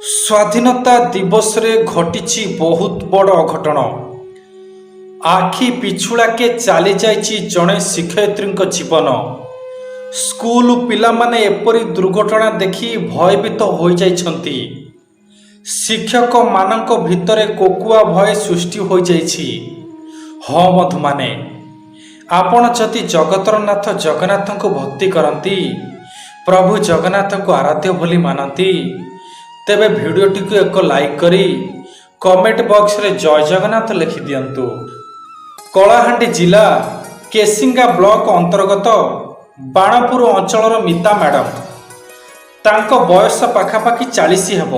ସ୍ୱାଧୀନତା ଦିବସରେ ଘଟିଛି ବହୁତ ବଡ଼ ଅଘଟଣ। ଆଖି ପିଛୁଳାକେ ଚାଲିଯାଇଛି ଜଣେ ଶିକ୍ଷୟିତ୍ରୀଙ୍କ ଜୀବନ। ସ୍କୁଲ ପିଲାମାନେ ଏପରି ଦୁର୍ଘଟଣା ଦେଖି ଭୟଭୀତ ହୋଇଯାଇଛନ୍ତି। ଶିକ୍ଷକମାନଙ୍କ ଭିତରେ କୋକୁଆ ଭୟ ସୃଷ୍ଟି ହୋଇଯାଇଛି। ହଁ ବନ୍ଧୁମାନେ, ଆପଣ ଯଦି ଜଗତର ନାଥ ଜଗନ୍ନାଥଙ୍କୁ ଭକ୍ତି କରନ୍ତି, ପ୍ରଭୁ ଜଗନ୍ନାଥଙ୍କୁ ଆରାଧ୍ୟ ବୋଲି ମାନନ୍ତି, ତେବେ ଭିଡ଼ିଓଟିକୁ ଏକ ଲାଇକ୍ କରି କମେଣ୍ଟ ବକ୍ସରେ ଜୟ ଜଗନ୍ନାଥ ଲେଖିଦିଅନ୍ତୁ। କଳାହାଣ୍ଡି ଜିଲ୍ଲା କେସିଙ୍ଗା ବ୍ଲକ ଅନ୍ତର୍ଗତ ବାଣପୁର ଅଞ୍ଚଳର ମିତା ମ୍ୟାଡ଼ାମ। ତାଙ୍କ ବୟସ ପାଖାପାଖି 40 ହେବ।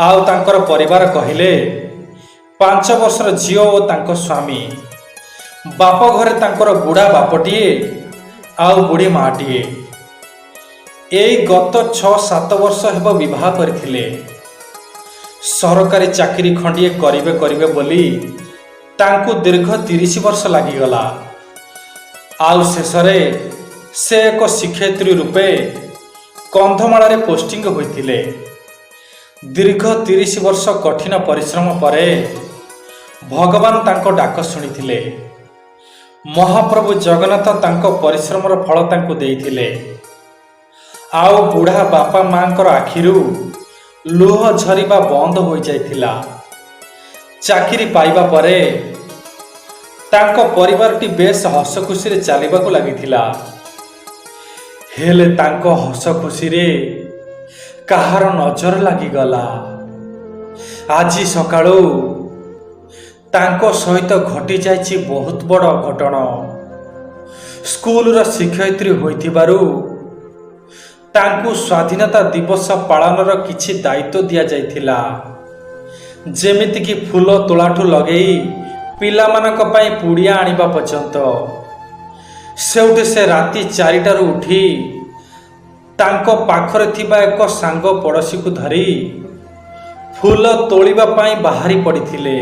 ଆଉ ତାଙ୍କର ପରିବାର କହିଲେ 5 ବର୍ଷର ଝିଅ ଓ ତାଙ୍କ ସ୍ୱାମୀ। ବାପ ଘରେ ତାଙ୍କର ବୁଢ଼ା ବାପଟିଏ ଆଉ ବୁଢ଼ୀ ମାଟିଏ। ଏଇ ଗତ 6-7 ବର୍ଷ ହେବ ବିବାହ କରିଥିଲେ। ସରକାରୀ ଚାକିରି ଖଣ୍ଡିଏ କରିବେ କରିବେ ବୋଲି ତାଙ୍କୁ ଦୀର୍ଘ 30 ବର୍ଷ ଲାଗିଗଲା। ଆଉ ଶେଷରେ ସେ ଏକ ଶିକ୍ଷୟିତ୍ରୀ ରୂପେ କନ୍ଧମାଳରେ ପୋଷ୍ଟିଂ ହୋଇଥିଲେ। ଦୀର୍ଘ 30 ବର୍ଷ କଠିନ ପରିଶ୍ରମ ପରେ ଭଗବାନ ତାଙ୍କ ଡାକ ଶୁଣିଥିଲେ। ମହାପ୍ରଭୁ ଜଗନ୍ନାଥ ତାଙ୍କ ପରିଶ୍ରମର ଫଳ ତାଙ୍କୁ ଦେଇଥିଲେ। ଆଉ ବୁଢ଼ା ବାପା ମାଙ୍କର ଆଖିରୁ ଲୁହ ଝରିବା ବନ୍ଦ ହୋଇଯାଇଥିଲା। ଚାକିରି ପାଇବା ପରେ ତାଙ୍କ ପରିବାରଟି ବେଶ ହସ ଖୁସିରେ ଚାଲିବାକୁ ଲାଗିଥିଲା। ହେଲେ ତାଙ୍କ ହସ ଖୁସିରେ କାହାର ନଜର ଲାଗିଗଲା। ଆଜି ସକାଳୁ ତାଙ୍କ ସହିତ ଘଟିଯାଇଛି ବହୁତ ବଡ଼ ଅଘଟଣ। ସ୍କୁଲର ଶିକ୍ଷୟିତ୍ରୀ ହୋଇଥିବାରୁ ତାଙ୍କୁ ସ୍ୱାଧୀନତା ଦିବସ ପାଳନର କିଛି ଦାୟିତ୍ୱ ଦିଆଯାଇଥିଲା, ଯେମିତିକି ଫୁଲ ତୋଳାଠୁ ଲଗେଇ ପିଲାମାନଙ୍କ ପାଇଁ ପୁଡ଼ିଆ ଆଣିବା ପର୍ଯ୍ୟନ୍ତ। ସେଇଠୁ ସେ ରାତି 4ଟାରୁ ଉଠି ତାଙ୍କ ପାଖରେ ଥିବା ଏକ ସାଙ୍ଗ ପଡ଼ୋଶୀକୁ ଧରି ଫୁଲ ତୋଳିବା ପାଇଁ ବାହାରି ପଡ଼ିଥିଲେ।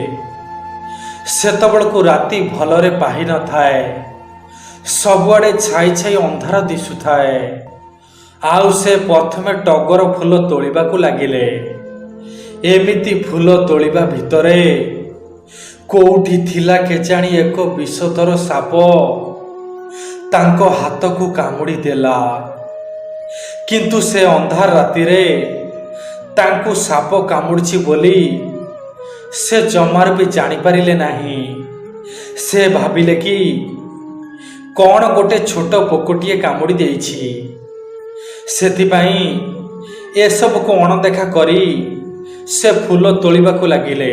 ସେତେବେଳକୁ ରାତି ଭଲରେ ପାହିନଥାଏ। ସବୁଆଡ଼େ ଛାଇ ଛାଇ ଅନ୍ଧାର ଦିଶୁଥାଏ। ଆଉ ସେ ପ୍ରଥମେ ଟଗର ଫୁଲ ତୋଳିବାକୁ ଲାଗିଲେ। ଏମିତି ଫୁଲ ତୋଳିବା ଭିତରେ କୋଉଠି ଥିଲା କେଜାଣି, ଏକ ବିଷଧର ସାପ ତାଙ୍କ ହାତକୁ କାମୁଡ଼ି ଦେଲା। କିନ୍ତୁ ସେ ଅନ୍ଧାର ରାତିରେ ତାଙ୍କୁ ସାପ କାମୁଡ଼ିଛି ବୋଲି ସେ ଜମାରୁ ବି ଜାଣିପାରିଲେ ନାହିଁ। ସେ ଭାବିଲେ କି କ'ଣ ଗୋଟେ ଛୋଟ ପୋକଟିଏ କାମୁଡ଼ି ଦେଇଛି। ସେଥିପାଇଁ ଏସବୁକୁ ଅଣଦେଖା କରି ସେ ଫୁଲ ତୋଳିବାକୁ ଲାଗିଲେ।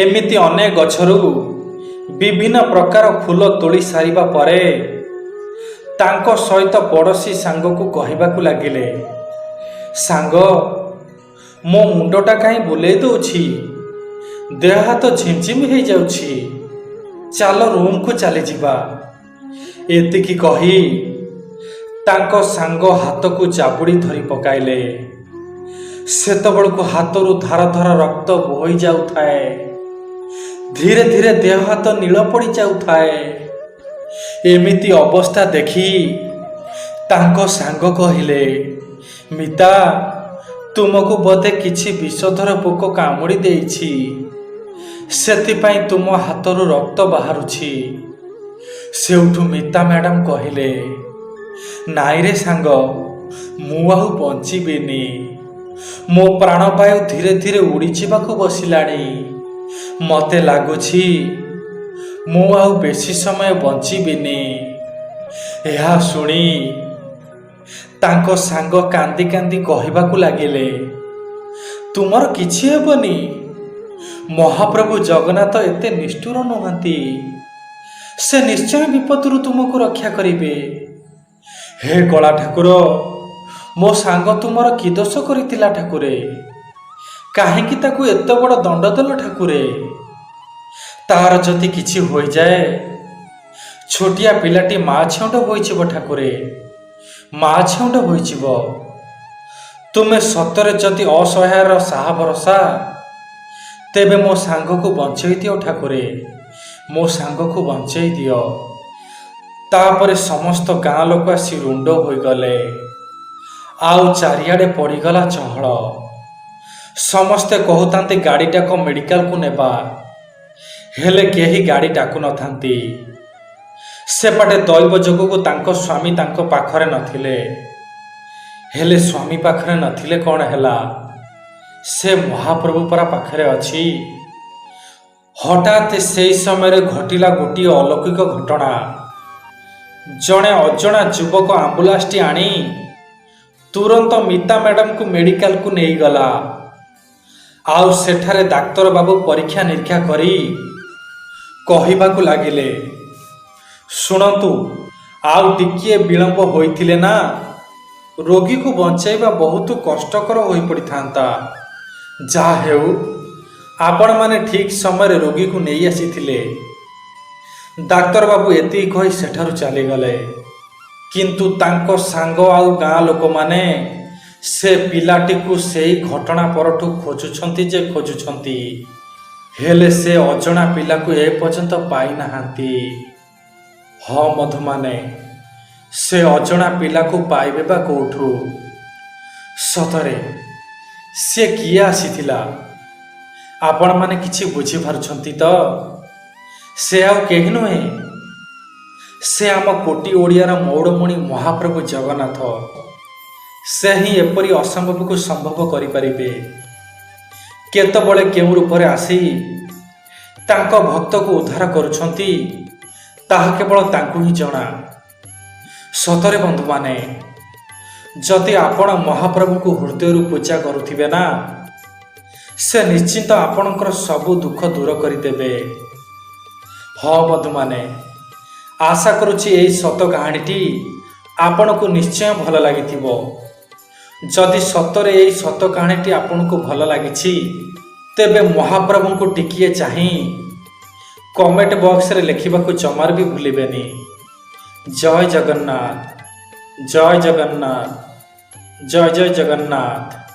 ଏମିତି ଅନେକ ଗଛରୁ ବିଭିନ୍ନ ପ୍ରକାର ଫୁଲ ତୋଳି ସାରିବା ପରେ ତାଙ୍କ ସହିତ ପଡ଼ୋଶୀ ସାଙ୍ଗକୁ କହିବାକୁ ଲାଗିଲେ, "ସାଙ୍ଗ, ମୋ ମୁଣ୍ଡଟା କାହିଁ ବୁଲେଇ ଦଉଛି, ଦେହ ହାତ ଝିମଝିମ ହେଇଯାଉଛି, ଚାଲ ରୁମକୁ ଚାଲିଯିବା।" ଏତିକି କହି ତାଙ୍କ ସାଙ୍ଗ ହାତକୁ ଜାବୁଡ଼ି ଧରି ପକାଇଲେ। ସେତେବେଳକୁ ହାତରୁ ଧାର ଧାର ରକ୍ତ ବୋହି ଯାଉଥାଏ। ଧୀରେ ଧୀରେ ଦେହ ହାତ ନୀଳ ପଡ଼ି ଯାଉଥାଏ। ଏମିତି ଅବସ୍ଥା ଦେଖି ତାଙ୍କ ସାଙ୍ଗ କହିଲେ, "ମିତା, ତୁମକୁ ବୋଧେ କିଛି ବିଷଧର ପୋକ କାମୁଡ଼ି ଦେଇଛି। ସେଥିପାଇଁ ତୁମ ହାତରୁ ରକ୍ତ ବାହାରୁଛି।" ସେଇଠୁ ମିତା ମ୍ୟାଡ଼ାମ କହିଲେ, "ନାଇଁରେ ସାଙ୍ଗ, ମୁଁ ଆଉ ବଞ୍ଚିବିନି। ମୋ ପ୍ରାଣବାୟୁ ଧୀରେ ଧୀରେ ଉଡ଼ିଯିବାକୁ ବସିଲାଣି। ମତେ ଲାଗୁଛି ମୁଁ ଆଉ ବେଶୀ ସମୟ ବଞ୍ଚିବିନି।" ଏହା ଶୁଣି ତାଙ୍କ ସାଙ୍ଗ କାନ୍ଦି କାନ୍ଦି କହିବାକୁ ଲାଗିଲେ, "ତୁମର କିଛି ହେବନି। ମହାପ୍ରଭୁ ଜଗନ୍ନାଥ ଏତେ ନିଷ୍ଠୁର ନୁହନ୍ତି। ସେ ନିଶ୍ଚୟ ବିପଦରୁ ତୁମକୁ ରକ୍ଷା କରିବେ।" "ହେ କଳା ଠାକୁର, ମୋ ସାଙ୍ଗ ତୁମର କି ଦୋଷ କରିଥିଲା ଠାକୁରେ? କାହିଁକି ତାକୁ ଏତେ ବଡ଼ ଦଣ୍ଡ ଦେଲ ଠାକୁରେ? ତାର ଯଦି କିଛି ହୋଇଯାଏ, ଛୋଟିଆ ପିଲାଟି ମା ଛେଉଣ୍ଡ ହୋଇଯିବ ଠାକୁରେ, ମା ଛେଉଣ୍ଡ ହୋଇଯିବ। ତୁମେ ସତରେ ଯଦି ଅସହାୟର ସାହା ଭରସା, ତେବେ ମୋ ସାଙ୍ଗକୁ ବଞ୍ଚେଇ ଦିଅ ଠାକୁରେ, ମୋ ସାଙ୍ଗକୁ ବଞ୍ଚେଇ ଦିଅ।" ତାପରେ ସମସ୍ତ ଗାଁ ଲୋକ ଆସି ରୁଣ୍ଡ ହୋଇଗଲେ। ଆଉ ଚାରିଆଡ଼େ ପଡ଼ିଗଲା ଚହଳ। ସମସ୍ତେ କହୁଥାନ୍ତି ଗାଡ଼ିଟାକୁ ମେଡ଼ିକାଲକୁ ନେବା, ହେଲେ କେହି ଗାଡ଼ି ଡାକୁନଥାନ୍ତି। ସେପଟେ ଦୈବ ଯୋଗକୁ ତାଙ୍କ ସ୍ୱାମୀ ତାଙ୍କ ପାଖରେ ନଥିଲେ। ହେଲେ ସ୍ୱାମୀ ପାଖରେ ନଥିଲେ କ'ଣ ହେଲା, ସେ ମହାପ୍ରଭୁ ପରା ପାଖରେ ଅଛି। ହଠାତ୍ ସେଇ ସମୟରେ ଘଟିଲା ଗୋଟିଏ ଅଲୌକିକ ଘଟଣା। ଜଣେ ଅଜଣା ଯୁବକ ଆମ୍ବୁଲାନ୍ସଟି ଆଣି ତୁରନ୍ତ ମିତା ମ୍ୟାଡ଼ାମକୁ ମେଡ଼ିକାଲକୁ ନେଇଗଲା। ଆଉ ସେଠାରେ ଡାକ୍ତର ବାବୁ ପରୀକ୍ଷା ନିରୀକ୍ଷା କରି କହିବାକୁ ଲାଗିଲେ, "ଶୁଣନ୍ତୁ, ଆଉ ଟିକିଏ ବିଳମ୍ବ ହୋଇଥିଲେ ନା ରୋଗୀକୁ ବଞ୍ଚାଇବା ବହୁତ କଷ୍ଟକର ହୋଇପଡ଼ିଥାନ୍ତା। ଯାହା ହେଉ, ଆପଣମାନେ ଠିକ୍ ସମୟରେ ରୋଗୀକୁ ନେଇ ଆସିଥିଲେ।" ଡାକ୍ତର ବାବୁ ଏତିକି କହି ସେଠାରୁ ଚାଲିଗଲେ। କିନ୍ତୁ ତାଙ୍କ ସାଙ୍ଗ ଆଉ ଗାଁ ଲୋକମାନେ ସେ ପିଲାଟିକୁ ସେଇ ଘଟଣା ପରଠୁ ଖୋଜୁଛନ୍ତି ଯେ ଖୋଜୁଛନ୍ତି, ହେଲେ ସେ ଅଜଣା ପିଲାକୁ ଏପର୍ଯ୍ୟନ୍ତ ପାଇନାହାନ୍ତି। ହଁ ବନ୍ଧୁମାନେ, ସେ ଅଜଣା ପିଲାକୁ ପାଇବେ ବା କୋଉଠୁ? ସତରେ ସେ କିଏ ଆସିଥିଲା, ଆପଣମାନେ କିଛି ବୁଝିପାରୁଛନ୍ତି ତ? ସେ ଆଉ କେହି ନୁହେଁ, ସେ ଆମ କୋଟି ଓଡ଼ିଆର ମଉଡ଼ମଣି ମହାପ୍ରଭୁ ଜଗନ୍ନାଥ। ସେ ହିଁ ଏପରି ଅସମ୍ଭବକୁ ସମ୍ଭବ କରିପାରିବେ। କେତେବେଳେ କେଉଁ ରୂପରେ ଆସି ତାଙ୍କ ଭକ୍ତକୁ ଉଦ୍ଧାର କରୁଛନ୍ତି, ତାହା କେବଳ ତାଙ୍କୁ ହିଁ ଜଣା। ସତରେ ବନ୍ଧୁମାନେ, ଯଦି ଆପଣ ମହାପ୍ରଭୁଙ୍କୁ ହୃଦୟରୁ ପୂଜା କରୁଥିବେ ନା, ସେ ନିଶ୍ଚିନ୍ତ ଆପଣଙ୍କର ସବୁ ଦୁଃଖ ଦୂର କରିଦେବେ। ହଁ ବନ୍ଧୁମାନେ, ଆଶା କରୁଛି ଏହି ସତ କାହାଣୀଟି ଆପଣଙ୍କୁ ନିଶ୍ଚୟ ଭଲ ଲାଗିଥିବ। ଯଦି ସତରେ ଏହି ସତ କାହାଣୀଟି ଆପଣଙ୍କୁ ଭଲ ଲାଗିଛି, ତେବେ ମହାପ୍ରଭୁଙ୍କୁ ଟିକିଏ ଚାହିଁ କମେଣ୍ଟ ବକ୍ସରେ ଲେଖିବାକୁ ଜମାରୁ ବି ଭୁଲିବେନି, ଜୟ ଜଗନ୍ନାଥ, ଜୟ ଜଗନ୍ନାଥ, ଜୟ ଜୟ ଜଗନ୍ନାଥ।